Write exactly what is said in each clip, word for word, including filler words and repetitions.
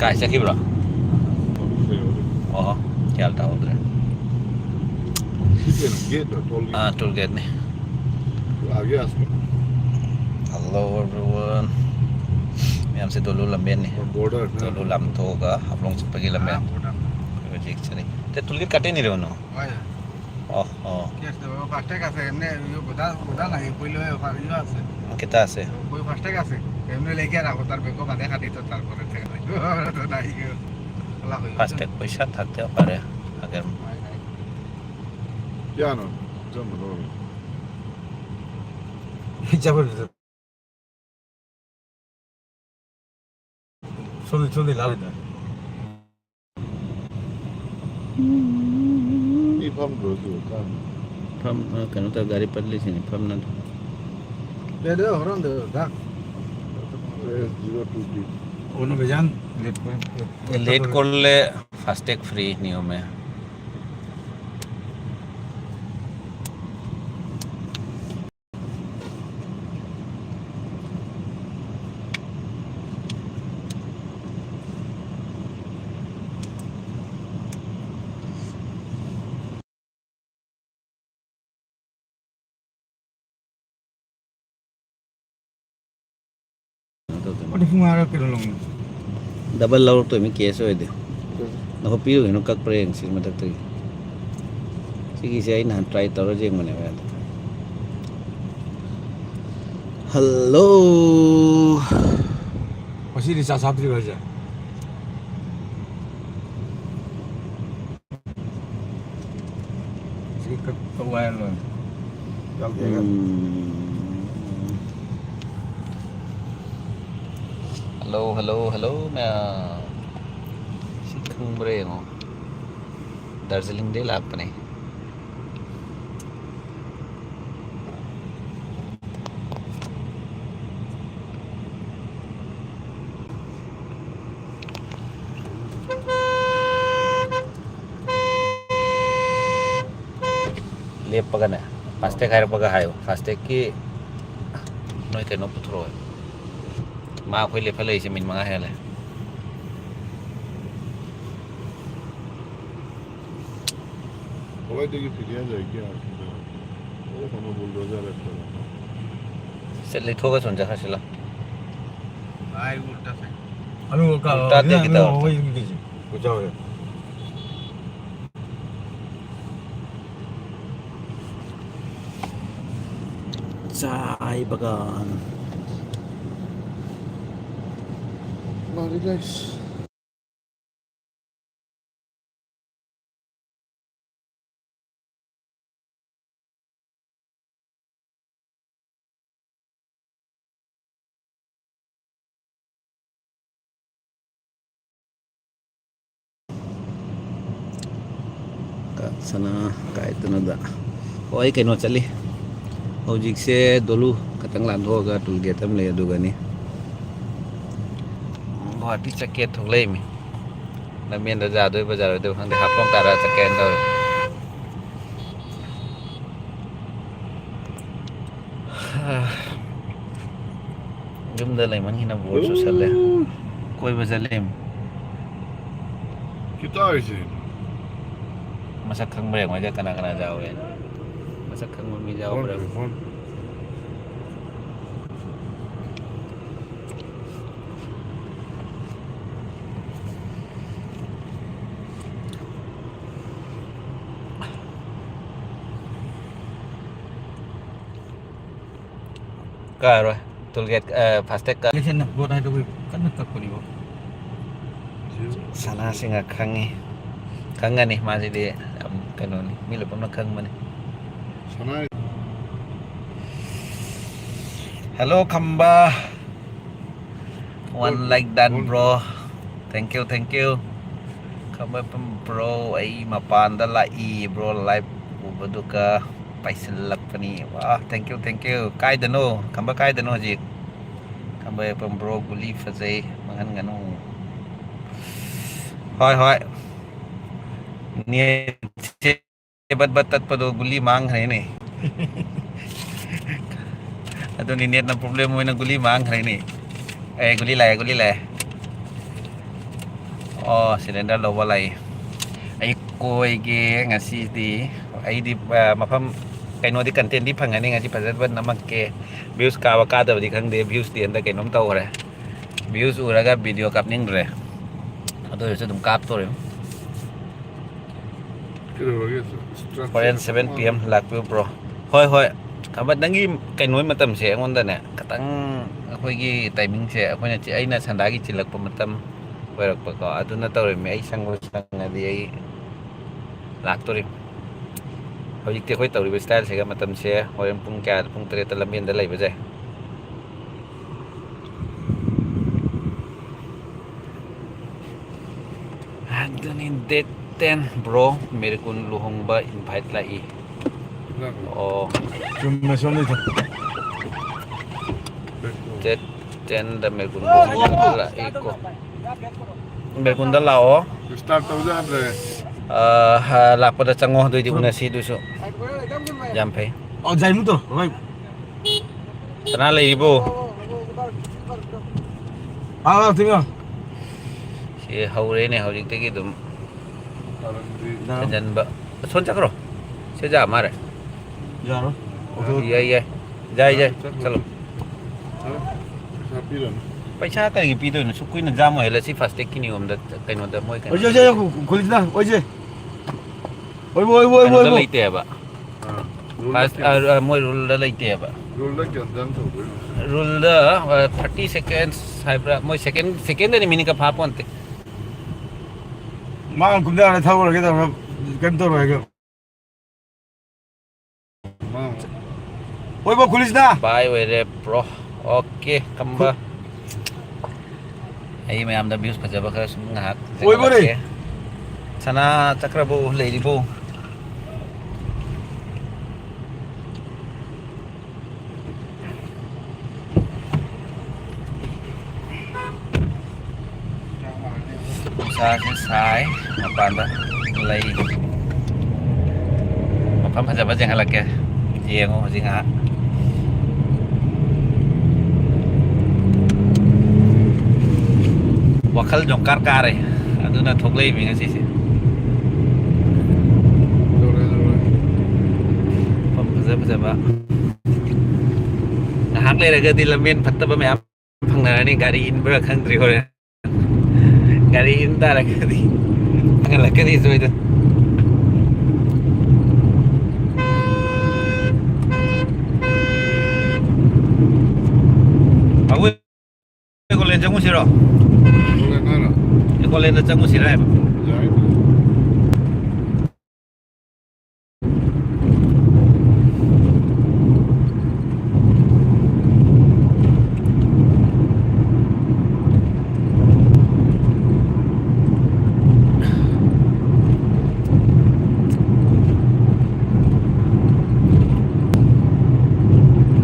ꯀꯥꯏ ꯆꯠꯈꯤꯕ꯭ꯔꯣ? ꯑꯣ, ꯒ꯭ꯌꯥꯟ ꯇꯥꯍꯧꯗ꯭ꯔꯦ꯫ ꯑꯥ, ꯇꯣꯜ ꯒꯦꯠꯅꯤ꯫ Hello everyone꯫ ꯃꯌꯥꯝꯁꯦ ꯗꯣꯂꯨ ꯂꯝꯕꯦꯟꯅꯤ꯫ ꯗꯣꯂꯨ ꯂꯥꯟꯊꯣꯛꯑꯒ ꯍꯥꯐꯂꯣꯡ ꯆꯠꯄꯒꯤ ꯂꯝꯕꯦꯟ꯫ ꯑꯩꯈꯣꯏ ꯍꯧꯖꯤꯛ ꯆꯠꯂꯤ꯫ ꯇꯦ, ꯇꯣꯜ ꯒꯦꯠ ꯀꯥꯇꯦ ꯅꯤꯔꯣꯅꯣ? অ, অ। কি আছে? ফাস্ট্যাগ আছে, এমনি ইয়ে গোটা, গোটা নাই, পইলে ফাস্ট্যাগ আছে। কেইটা আছে? কৈ ফাস্ট্যাগ আছে। এমনি লেগে রাখো, তার বেগো বাদে কাটি তো তারপরে থেকে নাই। তো নাই কি? ফাস্ট্যাগ পইচা থাকতেও পারে আগের। নাই, নাই। কিয় আনো? জমা দেবো। যাব। চলি, চলি, লাল এটা। 이 밤 그러지 못한। ꯐꯝ, ꯑ, ꯀꯩꯅꯣ ꯇꯧ, ꯒꯥꯔꯤ ꯄꯜꯂꯤꯁꯤꯅꯤ, ꯐꯝꯅ꯫ 네, 네, 그런데 다 네, 이거 두 개। 오늘 그냥 네, 네, 네, 네, 네, 네। লেট করলে ফাস্ট্যাগ ফ্রি নিয়মে। ꯑꯗꯨ ꯄꯨꯡ ꯍꯥꯏꯔꯛꯀꯦꯔꯣ ꯅꯪ? ꯗꯕꯜ ꯂꯧꯔꯛꯇꯣꯏꯃꯤ, ꯀꯦꯁ ꯑꯣꯏꯗꯤ꯫ ꯅꯈꯣꯏ ꯄꯤꯔꯨꯒꯤꯅꯣ, ꯀꯛꯄ꯭ꯔꯥ ꯌꯦꯡꯁꯤ ꯃꯊꯛꯇꯒꯤ꯫ ꯁꯤꯒꯤꯁꯦ ꯑꯩ ꯅꯍꯥꯟ ꯇ꯭ꯔꯥꯏ ꯇꯧꯔ ꯌꯦꯡꯕꯅꯦꯕ ꯑꯗꯣ꯫ ꯍꯜꯂꯣ꯫ ꯉꯁꯤꯗꯤ ꯆꯥꯛ ꯆꯥꯗ꯭ꯔꯤꯕ ꯍꯥꯏꯁꯦ? ꯁꯤ ꯀꯛ-, ꯀꯛꯎ ꯍꯥꯏꯔ ꯂꯣꯏꯔꯦ꯫ ꯌꯥꯎꯗꯦ, ꯌꯥꯎꯗꯦ꯫ ꯎꯝ꯫ ꯍꯜꯂꯣ, ꯍꯜꯂꯣ, ꯍꯜꯂꯣ, ꯃꯌꯥꯝ꯫ ꯁꯤ ꯈꯪꯕ꯭ꯔꯥ ꯌꯦꯡꯉꯣ꯫ ꯗꯥꯔꯖꯤꯂꯤꯡꯗꯩ ꯂꯥꯛꯄꯅꯦ꯫ ꯂꯦꯞꯄꯒꯅꯦ, ꯐꯥꯁꯇꯦꯛ ꯍꯥꯏꯔꯛꯄꯒ ꯍꯥꯏꯌꯣ꯫ ꯐꯥꯁꯇꯦꯛꯀꯤ ꯅꯣꯏ ꯀꯩꯅꯣ ꯄꯨꯊꯣꯔꯛꯑꯣ꯫ ꯃꯥ ꯑꯩꯈꯣꯏ ꯂꯦꯞꯐꯠꯂꯛꯏꯁꯦ ꯃꯤꯅꯤꯠ ꯃꯉꯥ ꯍꯦꯜꯂꯦ꯫ ꯀꯗꯥꯏꯗꯒꯤ ꯐꯤꯔꯤꯌꯥ ꯂꯩꯒꯦ ꯑꯥꯔꯀꯤꯗ? ꯑꯣ, ꯀꯩꯅꯣ, ꯕꯨꯜꯗꯣꯖꯔ ꯂꯩꯔꯛꯇꯕ꯫ ꯁꯦ, ꯂꯩꯊꯣꯛꯑꯒ ꯁꯨꯝ ꯆꯠꯈ꯭ꯔꯁꯤ ꯂꯥꯎ꯫ भाई, उल्टा से। अभी वो का-, उल्टा उधर देख के अभी था वो उल्टा। वही उनके जी। पूछा हो गया। चाय बगान। Very nice. ꯀ-, ꯁꯅꯥ ꯀꯥꯏꯗꯅꯣꯗ꯫ ꯑꯣ, ꯑꯩ ꯀꯩꯅꯣ ꯆꯠꯂꯤ꯫ ꯍꯧꯖꯤꯛꯁꯦ ꯗꯣꯂꯨ ꯈꯇꯪ ꯂꯥꯟꯊꯣꯛꯑꯒ ꯇꯨꯜ ꯒꯦꯠ ꯑꯃ ꯂꯩ, ꯑꯗꯨꯒꯅꯤ꯫ ꯒꯨꯍꯥꯇꯤ ꯆꯠꯀꯦ ꯊꯣꯛꯂꯛꯏꯃꯤ꯫ ꯂꯝꯕꯦꯟꯗ ꯌꯥꯗꯣꯏꯕ ꯌꯥꯔꯣꯏꯗꯣꯏꯕ ꯈꯪꯗꯦ, ꯍꯥꯞꯐꯝ ꯇꯥꯔ ꯆꯠꯀꯦꯅ ꯇꯧꯔꯤ꯫ ꯌꯨꯝꯗ ꯂꯩꯃꯟꯈꯤꯅ ꯕꯣꯔ ꯆꯨꯁꯜꯂꯦ꯫ ꯎꯝ꯫ ꯀꯣꯏꯕ ꯆꯠꯂꯦ꯫ ꯈꯤꯇꯥ ꯍꯥꯏꯁꯦ꯫ ꯃꯁꯛ ꯈꯪꯕ꯭ꯔꯥ ꯌꯦꯡꯉꯣ, ꯀꯅꯥ ꯀꯅꯥ ꯌꯥꯎꯋꯦ? ꯃꯁꯛ ꯈꯪꯕ ꯃꯤ ꯌꯥꯎꯕ꯭ꯔꯥ? Phone, phone. ꯀꯛꯑꯔꯣꯏ꯫ ꯇꯣꯜ ꯒꯦꯠ, ꯑ, ꯐꯥꯁꯇꯦꯒ ꯀꯛ-, ꯏꯂꯦꯛꯁꯟꯅ ꯚꯣꯠ ꯍꯥꯏꯗꯣꯛꯄꯩ ꯀꯟꯅ ꯀꯛꯄꯅꯤꯀꯣ꯫ ꯁꯅꯥꯁꯤꯡꯅ ꯈꯪꯉꯤ꯫ ꯈꯪꯒꯅꯤ, ꯃꯥꯁꯤꯗꯤ ꯌꯥꯝ ꯀꯩꯅꯣꯅꯤ, ꯃꯤ ꯂꯣꯏꯅꯃꯛꯅ ꯈꯪꯕꯅꯤ꯫ ꯁꯅꯥ- Hello, Khamba. One like done, bro. Thank you, thank you. Khamba bro, ꯑꯩ ꯃꯄꯥꯟꯗ ꯂꯥꯛꯏ, ꯕ꯭ꯔꯣ, ꯂꯥꯏꯚ ꯎꯕꯗꯨꯒ ꯄꯥꯏꯁꯤꯜꯂꯛꯄꯅꯤ꯫ ꯋꯥ, thank you, thank you. ꯀꯥꯏꯗꯅꯣ? ꯈꯝꯕ ꯀꯥꯏꯗꯅꯣ ꯍꯧꯖꯤꯛ? ꯈꯝꯕ ꯑꯦꯐ ꯑꯦꯝ ꯕ꯭ꯔꯣ, ꯒꯨꯂꯤ ꯐꯖꯩ, ꯃꯥꯡꯍꯟꯒꯅꯨ꯫ ꯍꯣꯏ, ꯍꯣꯏ꯫ ꯅꯦꯠꯁꯦ ꯕꯠ ꯕꯠ ꯇꯠꯄꯗꯣ ꯒꯨꯂꯤ ꯃꯥꯡꯈ꯭ꯔꯦꯅꯦ꯫ ꯑꯗꯨꯅꯤ, ꯅꯦꯠꯅ ꯄ꯭ꯔꯣꯕ꯭ꯂꯦꯝ ꯑꯣꯏꯅ ꯒꯨꯂꯤ ꯃꯥꯡꯈ꯭ꯔꯦꯅꯦ꯫ ꯑꯦ, ꯒꯨꯂꯤ ꯂꯥꯛꯑꯦ, ꯒꯨꯂꯤ ꯂꯥꯛꯑꯦ꯫ ꯑꯣ, ꯁꯤꯂꯤꯟꯗꯔ ꯂꯧꯕ ꯂꯥꯛꯏ꯫ ꯑꯩ ꯀꯣꯏꯒꯦ ꯉꯁꯤꯗꯤ꯫ ꯑꯩꯗꯤ, ꯑ, ꯃꯐꯝ, ꯀꯩꯅꯣꯗꯤ, ꯀꯟꯇꯦꯟꯗꯤ ꯐꯪꯒꯅꯤ ꯉꯁꯤ, ꯐꯖꯕ ꯅꯝꯃꯛꯀꯦ꯫ ꯚ꯭ꯌꯨꯁ ꯀꯥꯕ ꯀꯥꯗꯕꯗꯤ ꯈꯪꯗꯦ, ꯚ꯭ꯌꯨꯁꯇꯤ ꯍꯟꯗꯛ ꯀꯩꯅꯣꯝ ꯇꯧꯈ꯭ꯔꯦ꯫ ꯚ꯭ꯌꯨꯁ ꯎꯔꯒ ꯚꯤꯗꯤꯑꯣ ꯀꯥꯞꯅꯤꯡꯗ꯭ꯔꯦ꯫ ꯑꯗꯨ ꯑꯣꯏꯔꯁꯨ ꯑꯗꯨꯝ ꯀꯥꯞꯇꯣꯔꯤꯕ꯫ ꯀꯩꯗꯧꯔꯒꯦ? ꯍꯣꯔꯦꯟ seven P M ꯂꯥꯛꯄꯤꯌꯨ, bro꯫ ꯍꯣꯏ, ꯍꯣꯏ꯫ ꯑꯕ, ꯅꯪꯒꯤ ꯀꯩꯅꯣꯒꯤ ꯃꯇꯝꯁꯦ ꯑꯩꯉꯣꯟꯗꯅꯦ, ꯈꯤꯇꯪ ꯑꯩꯈꯣꯏꯒꯤ ꯇꯥꯏꯃꯤꯡꯁꯦ, ꯑꯩꯈꯣꯏꯅ ꯆꯤ-, ꯑꯩꯅ ꯁꯟꯗꯥꯒꯤ ꯆꯤꯜꯂꯛꯄ ꯃꯇꯝ ꯑꯣꯏꯔꯛꯄꯀꯣ, ꯑꯗꯨꯅ ꯇꯧꯔꯤꯕꯅꯤ꯫ ꯑꯩ ꯁꯪꯕꯨ ꯁꯪꯉꯗꯤ ꯑꯩ ꯂꯥꯛꯇꯣꯔꯤꯕꯅꯤ꯫ ꯍꯧꯖꯤꯛꯇꯤ ꯑꯩꯈꯣꯏ ꯇꯧꯔꯤꯕ ꯁ꯭ꯇꯥꯏꯜꯁꯤꯒ ꯃꯇꯝꯁꯦ ꯍꯣꯔꯦꯟ ꯄꯨꯡ ꯀꯌꯥꯗ, ꯄꯨꯡ ꯇꯔꯦꯠꯇ ꯂꯝꯕꯦꯟꯗ ꯂꯩꯕꯁꯦ꯫ ꯑꯗꯨꯅꯤ, date ten, bro, ꯃꯦꯔꯤꯀꯨꯟ ꯂꯨꯍꯣꯡꯕ invite ꯂꯥꯛꯏ꯫ ꯑꯣ꯫ ꯆꯨꯝꯃꯦ, ꯁꯣꯝꯗꯩ ꯆꯠ-, date ten ꯗ ꯃꯦꯔꯤꯀꯨꯟ ꯂꯨꯍꯣꯡꯕ ꯂꯥꯛꯏꯀꯣ꯫ ꯃꯦꯔꯤꯀꯨꯟꯗ ꯂꯥꯛꯑꯣ꯫ Start ꯇꯧꯗ ꯌꯥꯗ꯭ꯔꯦ꯫ ꯑ, ꯍ, ꯂꯥꯛꯄꯗ ꯆꯪꯉꯣ, ꯑꯗꯨꯏꯗꯤ ꯎꯅꯁꯤ ꯑꯗꯨꯁꯨ꯫ ꯌꯥꯝ ꯐꯩ꯫ ꯑꯣ, ꯖꯥꯏꯃꯨꯗꯣ, ꯍꯣꯏ꯫ ꯀꯅꯥ ꯂꯩꯔꯤꯕꯣ? ꯁꯤ ꯍꯧꯔꯦꯅꯦ ꯍꯧꯖꯤꯛꯇꯒꯤ ꯑꯗꯨꯝ꯫ ꯆꯟꯖꯟꯕ꯫ ꯑꯁꯣꯝ ꯆꯠꯈ꯭ꯔꯣ꯫ ꯁꯤꯗ ꯌꯥ ꯃꯥꯔꯦ꯫ ꯌꯥꯔꯣꯏ꯫ ꯌꯥꯏ, ꯌꯥꯏ꯫ ꯌꯥꯏ, ꯌꯥꯏ꯫ ꯆꯠꯂꯣ꯫ ꯄꯩꯁꯥ ꯀꯔꯤꯒꯤ ꯄꯤꯗꯣꯏꯅꯣ? ꯁꯨꯛ ꯀꯨꯏꯅ ꯖꯥꯝ ꯑꯣꯏꯍꯜꯂꯦ꯫ ꯁꯤ ꯐꯥꯁꯇꯦꯛꯀꯤ ꯅꯤꯌꯣꯝꯗ ꯀꯩꯅꯣꯗ ꯃꯣꯏ ꯀꯩꯅꯣ ꯑꯣꯏꯖꯦ, ꯑꯣꯏꯖꯦ, ꯈꯨ-, ꯈꯨ-, ꯈꯨꯂꯤꯁꯅꯥ, ꯑꯣꯏꯖꯦ꯫ ꯑꯣꯏꯕ, ꯑꯣꯏꯕ, ꯑꯣꯏꯕ, ꯀꯩꯅꯣꯗ ꯑꯣꯏꯕ꯫ ꯂꯩꯇꯦ ꯍꯥꯏꯕ꯫ ꯐꯥꯁ-, ꯑ, ꯃꯣꯏ ꯔꯨꯜꯗ ꯂꯩꯇꯦꯕ꯫ ꯔꯨꯜꯗ ꯀꯌꯥꯝ ꯖꯥꯝ ꯇꯧꯗꯣꯏꯅꯣ? ꯔꯨꯜꯗ, ꯑ, thirty seconds ꯍꯥꯏꯕ꯭ꯔꯥ? ꯃꯣꯏ second, secondꯗꯅꯤ, ꯃꯤꯅꯤꯠꯀ ꯐꯥ ꯄꯣꯟꯇꯦ꯫ ꯃꯥ ꯀꯨꯝꯊꯔ ꯊꯧꯔꯒꯦ ꯇꯧꯔ ꯀꯩꯝ ꯇꯧꯔꯣꯏ ꯍꯥꯏꯒꯦ꯫ ꯃꯥ ꯑꯣꯏꯕ ꯈꯨꯂꯤꯁꯅꯥ꯫ ꯚꯥꯏ ꯑꯣꯏꯔꯦ, bro꯫ Okay, ꯈꯝꯕ꯫ ꯑꯩ ꯃꯌꯥꯝꯗ views ꯐꯖꯕ ꯈꯔ ꯁꯨꯝ ꯉꯥꯏꯍꯥꯛ ꯑꯣꯏꯕꯔꯦ꯫ ꯆꯦꯟꯍꯜꯂꯛꯀꯦ꯫ ꯁꯅꯥ ꯆꯠꯈ꯭ꯔꯕꯣ? ꯂꯩꯔꯤꯕꯣ? ꯅꯨꯡꯁꯥꯁꯦ ꯁꯥꯏ, ꯃꯄꯥꯟꯗ ꯂꯩ꯫ ꯃꯐꯝ ꯐꯖꯕ ꯌꯦꯡꯍꯜꯂꯛꯀꯦ, ꯌꯦꯡꯉꯣ ꯍꯧꯖꯤꯛ ꯉꯥꯏꯍꯥꯛ꯫ ꯋꯥꯈꯜ ꯖꯣꯡꯀꯥꯔ ꯀꯥꯔꯦ꯫ ꯑꯗꯨꯅ ꯊꯣꯛꯂꯛꯏꯃꯤ ꯉꯁꯤꯁꯦ꯫ ꯃꯐꯝ ꯐꯖ ꯐꯖꯕ꯫ ꯉꯥꯏꯍꯥꯛ ꯂꯩꯔꯒꯗꯤ ꯂꯝꯕꯦꯟ ꯐꯠꯇꯕ ꯃꯌꯥꯝ ꯐꯪꯅꯔꯅꯤ꯫ ꯒꯥꯔꯤ ꯏꯟꯕ꯭ꯔꯥ ꯈꯪꯗ꯭ꯔꯤ ꯍꯣꯔꯦꯟ꯫ ꯒꯥꯔꯤ ꯏꯟ ꯇꯥꯔꯒꯗꯤ ꯐꯪꯍꯜꯂꯛꯀꯅꯤ ꯁꯣꯏꯗꯅ꯫ ꯑꯩꯈꯣꯏ ꯀꯣꯂꯦꯖ ꯆꯪꯉꯨꯁꯤꯔꯣ? ꯀꯣꯂꯦꯖ ꯍꯥꯏꯔꯣ? ꯑꯦ, ꯀꯣꯂꯦꯖꯇ ꯆꯪꯉꯨꯁꯤꯔ ꯍꯥꯏꯕ? ꯌꯥꯏ꯫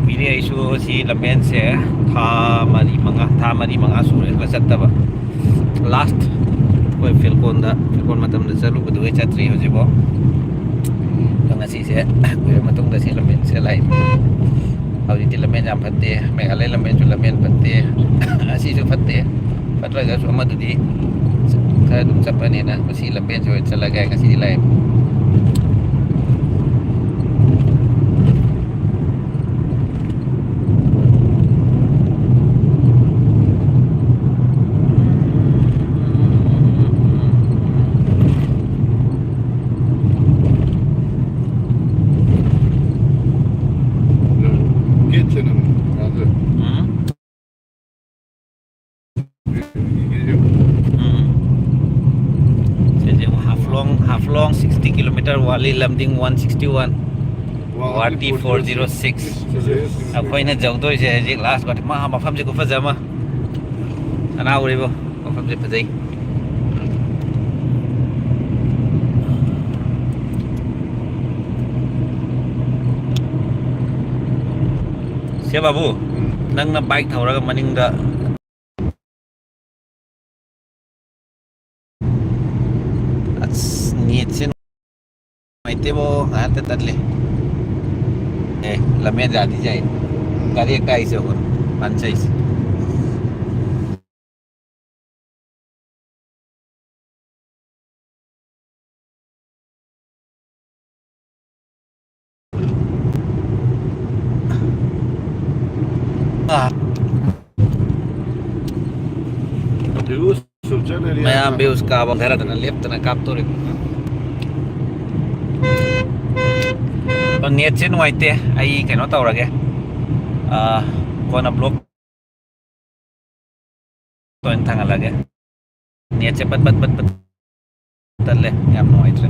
ꯀꯨꯏꯔꯦ ꯑꯩꯁꯨ ꯁꯤ ꯂꯝꯕꯦꯟꯁꯦ ꯊꯥ ꯃꯔꯤ ꯃꯉꯥ, ꯊꯥ ꯃꯔꯤ ꯃꯉꯥ ꯁꯨꯔꯦ ꯆꯠꯇꯕ꯫ ꯂꯥꯁ ꯑꯩꯈꯣꯏ ꯐꯦꯜꯀꯣꯟꯗ, ꯐꯦꯜꯀꯣꯟ ꯃꯇꯝꯗ ꯆꯠꯂꯨꯕꯗꯨꯒ ꯆꯠꯇ꯭ꯔꯤ ꯍꯧꯖꯤꯛꯐꯥꯎ꯫ ꯑꯗꯣ ꯉꯁꯤꯁꯦ ꯀꯨꯏꯔ ꯃꯇꯨꯡꯗ ꯁꯤ ꯂꯝꯕꯦꯟꯁꯦ ꯂꯥꯛꯏ꯫ ꯍꯧꯖꯤꯛꯇꯤ ꯂꯝꯕꯦꯟ ꯌꯥꯝ ꯐꯠꯇꯦ꯫ ꯃꯦꯘꯥꯂꯌ ꯂꯝꯕꯦꯟꯁꯨ ꯂꯝꯕꯦꯟ ꯐꯠꯇꯦ꯫ ꯑꯁꯤꯁꯨ ꯐꯠꯇꯦ꯫ ꯐꯠꯇ꯭ꯔꯒꯁꯨ ꯑꯃꯗꯨꯗꯤ ꯈꯔ ꯑꯗꯨꯝ ꯆꯠꯄꯅꯤꯅ ꯉꯁꯤ ꯂꯝꯕꯦꯟꯁꯦ ꯑꯣꯏꯅ ꯆꯠꯂꯒꯦ꯫ ꯉꯁꯤꯗꯤ ꯂꯥꯛꯑꯦ꯫ ꯎꯝ꯫ ꯁꯤꯁꯦ ꯍꯥꯐꯂꯣꯡ, ꯍꯥꯐꯂꯣꯡ sixty kilometer ꯋꯥꯠꯂꯤ, ꯂꯝꯗꯤꯡ one sixty one, Guwahati four zero six꯫ ꯑꯩꯈꯣꯏꯅ ꯌꯧꯗꯣꯏꯁꯦ ꯍꯧꯖꯤꯛ ꯂꯥꯁ ꯒꯨꯋꯥꯍꯥꯇꯤ꯫ ꯃꯥ, ꯃꯐꯝꯁꯦ ꯈꯨꯐꯖ ꯑꯃ꯫ ꯁꯅꯥ ꯎꯔꯤꯕꯣ? ꯃꯐꯝꯁꯦ ꯐꯖꯩ꯫ ꯁꯦ ꯕꯥꯕꯨ, ꯎꯝ꯫ ꯅꯪꯅ ꯕꯥꯏꯛ ꯊꯧꯔꯒ ꯃꯅꯤꯡꯗ꯫ ꯑꯁ, ꯅꯦꯠꯁꯦ ꯅꯨꯡꯉꯥꯏꯇꯦꯕꯣ, ꯉꯥꯏꯍꯥꯛꯇ ꯇꯠꯂꯦ꯫ ꯑꯦ, ꯂꯝꯕꯦꯟ ꯌꯥꯗꯤ ꯌꯥꯏ꯫ ꯒꯥꯔꯤ ꯍꯦꯛꯇ ꯍꯥꯏꯁꯦ ꯑꯩꯈꯣꯏ ꯄꯥꯟꯆꯩꯁꯦ꯫ ꯃꯌꯥꯝ views ꯀꯥꯕ ꯍꯟꯊꯔꯗꯅ ꯂꯦꯞꯇꯅ ꯀꯥꯞꯇꯣꯔꯤꯕ꯫ ꯑꯣ, netꯁꯦ ꯅꯨꯡꯉꯥꯏꯇꯦ꯫ ꯑꯩ ꯀꯩꯅꯣ ꯇꯧꯔꯒꯦ꯫ ꯑꯥ, ꯀꯣꯟꯅ vlog ꯑꯣꯏꯅ ꯊꯥꯡꯒꯠꯂꯒꯦ꯫ Netꯁꯦ ꯄꯠ ꯄꯠ ꯄꯠ ꯄꯠ ꯇꯠꯂꯦ꯫ ꯌꯥꯝ ꯅꯨꯡꯉꯥꯏꯇ꯭ꯔꯦ꯫